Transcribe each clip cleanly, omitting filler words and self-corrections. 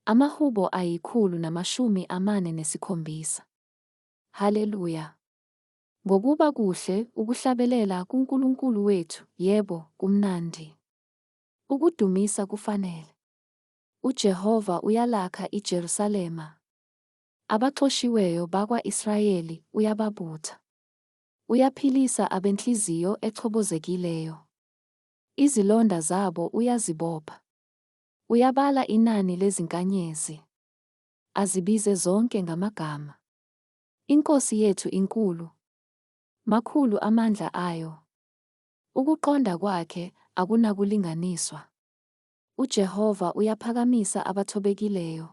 Amahubo 147. Haleluya. Ngokuba kuhle ukuhlabelela kuNkulunkulu wethu, yebo, kumnandi. Ukudumisa kufanele. UJehova uyalakha iJerusalema. Abaxoshiweyo bakwa-Israyeli uyababutha. Uyaphilisa abenhliziyo echobozekileyo. Izilonda zabo uyazibopha. Uyabala inani lezinkanyezi, azibize zonke ngamagama. INkosi yethu inkulu, makhulu amandla ayo. Ukuqonda kwakhe akunakulinganiswa. UJehova uyaphakamisa abathobekileyo,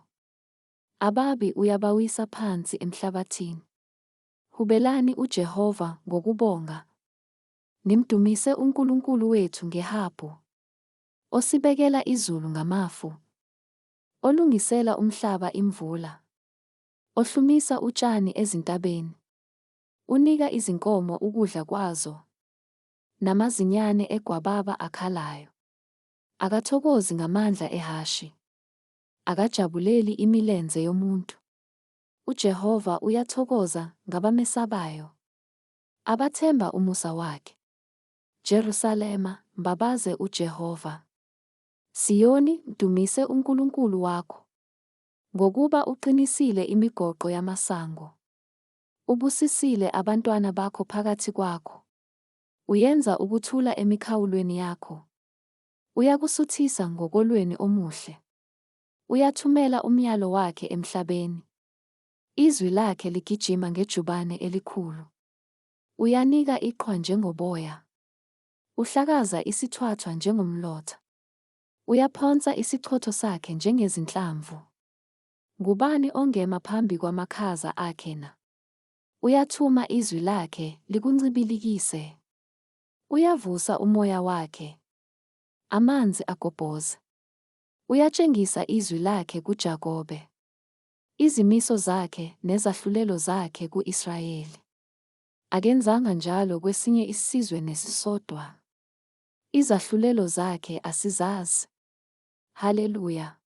ababi uyabawisa phansi emhlabathini. Hubelani uJehova ngokubonga, nimdumise uNkulunkulu wethu ngehabhu. Osibekela izulu ngamafu, olungisela umhlaba imvula, ohlumisa utshani ezintabeni, unika izinkomo ukudla kwazo, namazinyane egwababa akhalayo. Akathokozi ngamandla ehhashi, akajabuleli imilenze yomuntu. UJehova uyathokoza ngabamesabayo, abathemba umusa wakhe. Jerusalema, mbabaze uJehova. Siyoni, mdumise uNkulunkulu wakho. Ngokuba uqinisile imigoqo yamasango. Ubusisile abantwana bakho phakathi kwakho. Uyenza ukuthula emikhawulweni yakho. Uyakusuthisa ngokolweni omuhle. Uyathumela umyalo wakhe emhlabeni. Izwi lakhe ligijima ngejubane elikhulu. Uyanika iqhwa njengoboya. Uhlakaza isithwathwa njengomlotha. Uyaphonsa isichotho sakhe njengezinhlamvu. Ngubani ongema phambi kwamakhaza akhe na? Uyathuma izwi lakhe likuncibilikise. Uyavusa umoya wakhe, amanzi agobhoze. Uyatshengisa izwi lakhe kuJakobe, izimiso zakhe nezahlulelo zakhe ku-Israyeli. Akenzanga njalo kwesinye isizwe nesisodwa. Izahlulelo zakhe asizazi. Haleluya!